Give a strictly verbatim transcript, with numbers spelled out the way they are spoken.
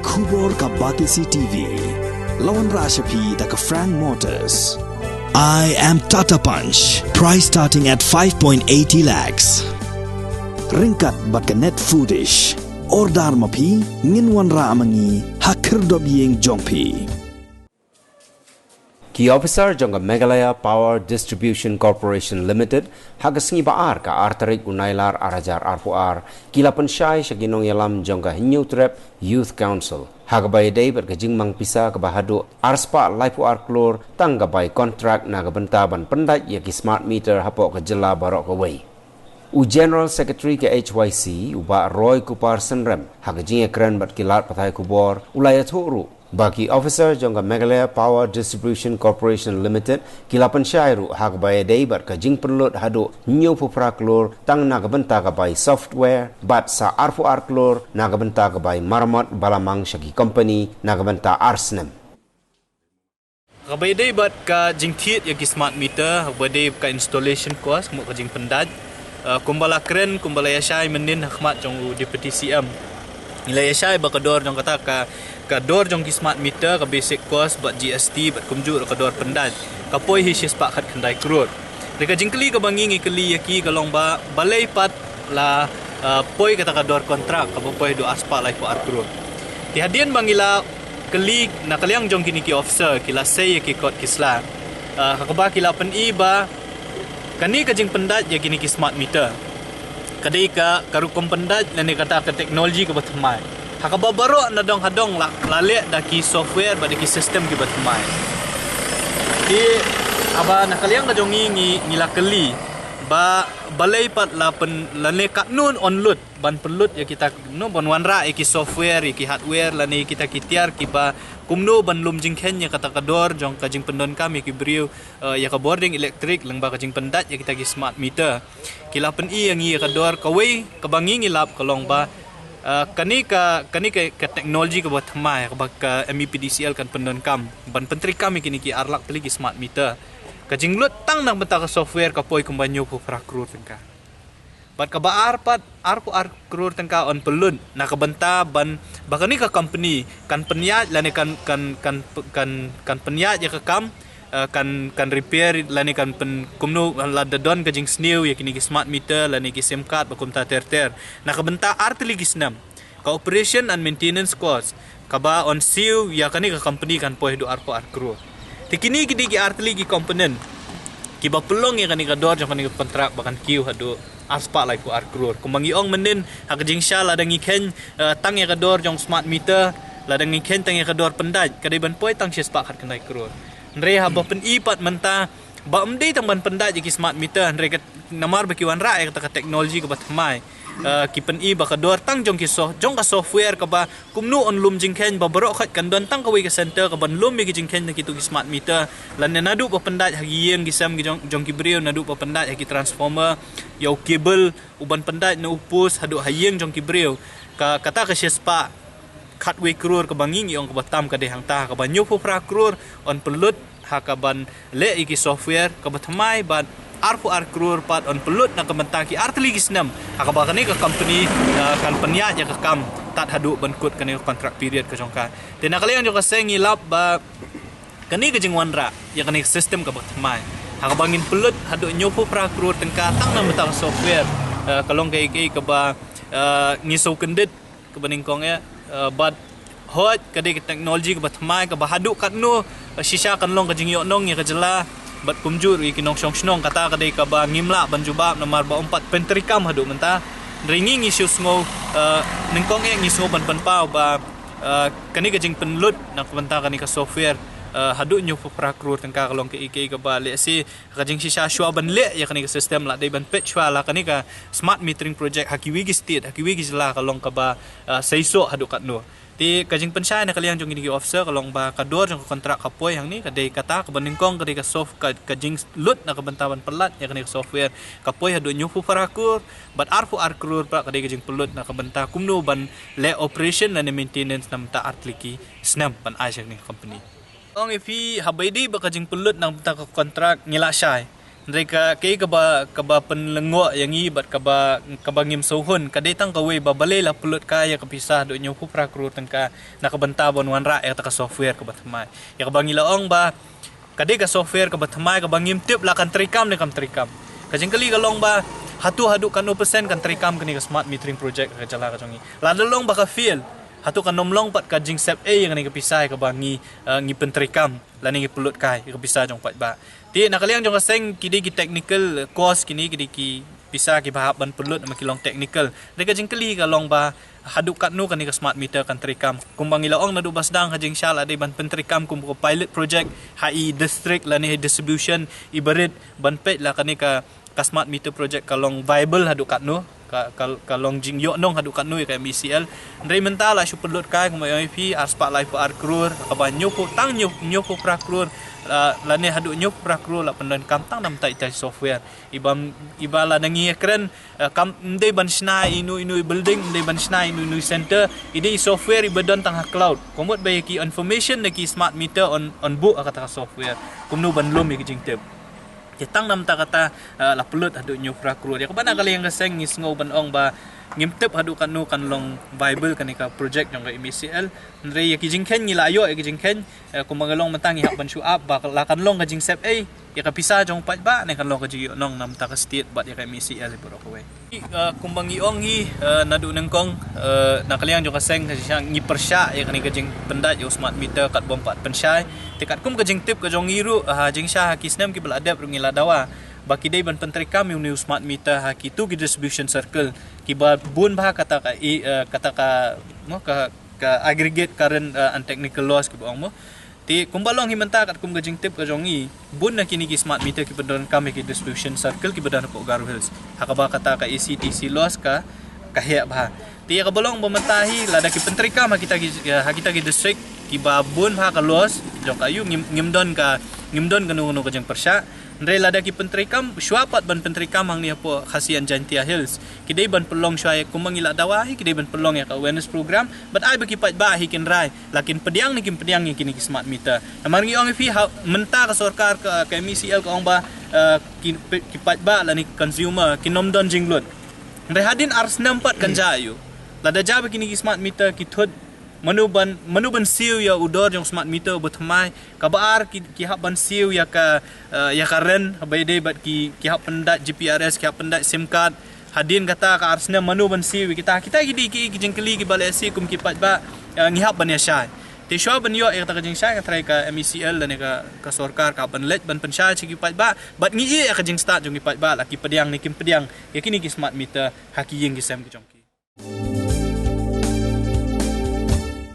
Khubor ka Batesi T V. La wanrah sha phi da ka Frank Motors. I am Tata Punch. Price starting at five point eighty lakhs. Ryngkat bad ka Net Foodish. Order ma phi, ngin wanrah ma ngi ha khyrdop ïing jong phi. Ki officer jong ka Meghalaya Power Distribution Corporation Limited, ha ka sngi ba ar ka ar tarik u Nailar ar hajar arphew ar, ki la pynshai sha ki nongïalam jong ka Hynñiewtrep Youth Council ha kaba ïadei bad ka jingmang pisa kaba haduh arspah laiphew ar klur tang ka bai kontrak na ka bynta ban pyndait ïa ki smart meter hapoh ka jylla baroh kawei. U General Secretary ka H Y C, u Bah Roy Kupar Synrem, ha ka jingïakren bad ki lad pathai khubor, u la ïathuh ruh ba ki officer jong ka Meghalaya Power Distribution Corporation Limited ki la pynshai ruh ha kaba ïadei bad ka jingpynlut haduh hynñiewphew phra klur tang na ka bynta ka bai software bad sa arphew ar klur na ka bynta ka bai maramot balamang sha ki company na ka bynta ar snem. Kaba ïadei bad ka jingthied ïa ki smart meter, kaba ïadei ka installation cost, mo ka jingpyndait. Uh, kumba la kren, kumba la ïashai mynnin ha khmat jong u Deputy C M. Ngi la ïashai ba ka dor jong kata ka, ka dor jong ki smart meter, ka basic cost bad G S T bad kumjuh ka dor pyndait, ka poi hi shispah khatkhyndai klur. Te ka jingkylli kaba ngi ngi kylli ïa ki ka long ba balei pat la, uh, poi kata ka dor kontrak kaba poi haduh arspah laiphew ar klur. Te hadien ba ngi la kylli na ka liang jong kine ki officer, ki la sei ïa ki kot ki sla. Uh, ha kaba ki la pyni ba kane ka jingpyndait ïa kine ki smart meter ka dei ka, ka rukom pyndait lane kata ka teknoloji kaba thymmai. Ha kaba baroh na dong ha dong la, la leh da ki software bad da ki system kiba thymmai. Te haba na ka liang ka jong ngi ngi, ngi la kylli ba balei pat la pyn, lane katno yn lut ban pynlut ïa kita, no, ban wanrah ïa ki software, ïa ki hardware lane kita ki tiar kiba kumno ban lum jingkheiñ ïa kata ka dor jong ka jingpyndonkam ïa ki briew, uh, ïa ka bording elektrik lyngba ka jingpyndait ïa kita ki smart meter. Ki la pyni ïa ngi ïa ka dor, kawei kaba ngi ngi lap ka long ba, uh, kane ka, kane ka, ka teknoloji kaba thymmai kaba ka M E P D C L kan pyndonkam ban pyntreikam ïa kine ki ar lak tylli ki smart meter. Ka jinglut tang na ka bynta ka software ka poi kumba hynñiewphew phra klur tyngka. Bad kaba ar pat, arphew ar klur tyngka yn pynlut na ka bynta ban, ba kane ka company kan pynïaid lane kan, kan, kan, kan, kan pynïaid ïa ka kam, uh, kan, kan repair lane kan pyn, kumno lada don ka jingsniew ïa kine ki smart meter lane ki sim card bad kumta ter ter na ka bynta ar tylli ki snem. Ka operation and maintenance cost kaba yn siew ïa kane ka company kan poi haduh arphew ar klur. Te kine ki dei ki ar tylli ki component kiba pynlong ïa kane ka dor jong kane ka kontrak ba kan kiew haduh arspah laiphew ar klur. Kumba ngi ong mynnin, ha ka jingshisha lada ngi kheiñ, uh, tang ïa ka dor jong smart meter, lada ngi kheiñ tang ïa ka dor pyndait, ka dei ban poi tang shispah khatkhyndai klur. Hynrei haba pyni pat mynta ba ym dei tang ban pyndait ïa ki smart meter, hynrei ka, namar ba ki wanrah ïa kata ka teknoloji kaba thymmai. Uh, ki pyni ba ka dor tang jong ki soh, jong ka software kaba kumno yn lum jingkheiñ ba baroh khoit kan don tang kawei ka center kaban lum ïa ki jingkheiñ na kitu ki smart meter. Lane naduh ba pyndait ha ki ïing ki sem ki jong, jong ki briew, naduh ba pyndait ha ki transformer, ïa u cable uban pyndait na u post haduh ha ïing jong ki briew. Ka, kata ka shispah khatwei klur kaba ngi ngi ong kaba tam ka dei hangta, kaba hynñiewphew phra klur yn pynlut ha kaban leh ïa ki software kaba thymmai bad arphew ar klur pat yn pynlut na ka bynta ki ar tylli ki snem ha kaba kane ka company, uh, kan pynïaid ïa ka kam tad haduh ban kut kane ka contract period ka jong ka. Te na ka liang jong ka seng ngi lap ba kane ka jingwanrah ïa kane ka system kaba thymmai ha kaba ngin pynlut haduh hynñiewphew phra klur tyngka tang na ka bynta ka software, uh, ka long kaei kaei kaba, uh, ngi sngewkyndit kaba nyngkong ïa, uh, bad hooid ka dei ka teknoloji kaba thymmai kaba haduh katno, uh, shisha kan long ka jingïohnong ïa ka jylla bad kumjuh ruh ïa ki nongshong shnong. Kata ka dei kaba ngim lah ban jubab namar ba ym pat pyntreikam haduh mynta. Hynrei ngi ngi shu sngew, uh, nyngkong ïa ngi sngew ban pynpaw ba, uh, kane ka jingpynlut na ka bynta kane ka software, uh, haduh hynñiewphew phra klur tyngka ka long kaei kaei kaba lehse ka jingshisha shuwa ban leh ïa kane ka system la dei ban peit shuwa la kane ka smart metering project ha kiwei ki state, ha kiwei ki jylla ka long kaba, uh, seisoh haduh katno. Te ka jingpynshai na ka liang jong kine ki officer ka long ba ka dor jong ka kontrak ka poi hangne ka dei kata, kaba nyngkong ka dei ka soft, ka, ka jinglut na ka bynta ban pynlait ïa kane ka software ka poi haduh hynñiewphew phra klur bad arphew ar klur pat ka dei ka jingpynlut na ka bynta kumno ban leh operation lane maintenance na ka bynta ar tylli ki snem ban ai sha kane ka company. Ong ïa phi haba ïadei bad ka jingpynlut na ka bynta ka kontrak ngi la shai. Hynrei ka, kaei kaba, kaba pynlyngngoh ïa ngi bad kaba, kaba ngim sngewhun ka dei tang kawei ba balei la pynlut kai ïa ka pisa haduh hynñiewphew phra klur tyngka na ka bynta ban wanrah ïa kata ka software kaba thymmai. Ïa kaba ngi la ong ba ka dei ka software kaba thymmai kaba ngim tip la kan treikam ne kam treikam. Ka jingkylli ka long ba hato haduh katno percent kan treikam kane ka smart metering project ha ka jylla ka jong ngi. Lada long ba ka fail, hato kan ym long pat ka jingsep ei ïa kane ka pisa ïa kaba ngi, eh, ngi pyntreikam lane ngi pynlut kai ïa ka pisa jong paidbah. Te na ka liang jong ka seng ki dei ki technical cost kine, ki dei ki pisa kiba hap ban pynlut namar ki long technical. Hynrei ka jingkylli ka long ba haduh katno kane ka smart meter kan treikam. Kumba ngi la ong naduh ba sdang, ha jingshisha la dei ban pyntreikam kum ka pilot project ha i district lane ha i distribution iba rit ban peit la kane ka, ka smart meter project ka long viable haduh katno, ka, ka, ka long jingïohnong haduh katno ïa ka M E C L. Hynrei mynta la shu pynlut kai kumba ïa phi arspah laiphew ar klur, kaba hynñiewphew, tang hynñiew, hynñiewphew phra klur, la, lane haduh hynñiewphew phra klur la pyndonkam tang namar ïa ita i software. Iba, iba lada ngi ïakren, eh, kam, ym dei ban shna ïa ino ino i building, ym dei ban shna ïa ino ino i center, i dei i software iba don tang ha cloud. Ka mut ba ïa ki information na ki smart meter yn, yn buh ha kata ka software. Kumno ban lum ïa ki jingtip. Te tang namar kata, eh, la pynlut haduh hynñiew phra klur. Ïa kaba na ka liang ka seng ngi sngew ban ong ba ngim tip haduh katno kan long viable kane ka project jong ka M E C L. Hynrei ïa ki jingkheiñ ngi la ïoh ïa ki jingkheiñ, eh, kumba ngi la ong mynta ngi hap ban shu ap ba la kan long ka jingsep ei ïa ka pisa jong paidbah ne kan long ka jingïohnong namar ka state bad ïa ka M E C L baroh kawei. Eh, kumba ngi ong hi, eh, naduh nyngkong, eh, na ka liang jong ka seng ka jingshang ngi pyrshah ïa kane ka jingpyndait ïa u smart meter katba ym pat pynshai. Te katkum ka jingtip ka jong ngi ruh, ha jingshisha ha ki snem kiba la dep ruh ngi la dawa ba ki dei ban pyntreikam ïa une u smart meter ha kito ki distribution circle kiba bun bha kata ka i, eh, kata ka, mo, ka, ka aggregate current, eh, and technical loss kiba ong, mo. Te kumba long hi mynta katkum ka jingtip ka jong ngi, bun na kine ki smart meter ki pyndonkam ïa ki distribution circle kiba don hapoh Garo Hills. Ha kaba kata ka A C D C loss ka, ka heh bha. Te ïa kaba long ba mynta hi lada ki pyntreikam ha kita ki, ha kita ki district kiba bun bha ka loss jong ka, ïoh ngim, ngim don ka, ngim don kano kano ka jingpyrshah. Hynrei lada ki pyntreikam, shuwa pat ban pyntreikam hangne hapoh Khasi and Jaintia Hills, ki dei ban pynlong shuwa ïa kumba ngi la dawa hi, ki dei ban pynlong ïa ka awareness program bad ai ba ki paidbah hi kin rai la kin pdiang ne kim pdiang ïa kine ki smart meter. Namar ngi ong ïa phi ha mynta ka sorkar ka, ka M E C L ka ong ba, eh, ki, ki paidbah lane ki consumer kin ym don jinglut. Hynrei hadien ar snem pat kan jia ïa u. Lada jia ba kine ki smart meter ki thut, mano ban, mano ban siew ïa u dor jong smart meter uba thymmai, kaba ar ki, ki hap ban siew ïa ka, eh, ïa ka rent, haba ïadei bad ki, ki hap pyndait G P R S, ki hap pyndait sim card. Hadien kata ka ar snem mano ban siew ïa kita, kita ki dei ki, ki jingkylli kiba lehse kum ki paidbah, eh, ngi hap ban ïa shai. Te shuwa ban ïoh ïa kata ka jingshai nga tharai ka M E C L lane ka, ka sorkar ka hap ban leit ban pynshai sha ki paidbah bad ngi ïeh ïa ka jingstad jong ki paidbah la ki pdiang ne kim pdiang ïa kine ki smart meter ha ki ïing ki sem ki jong ki.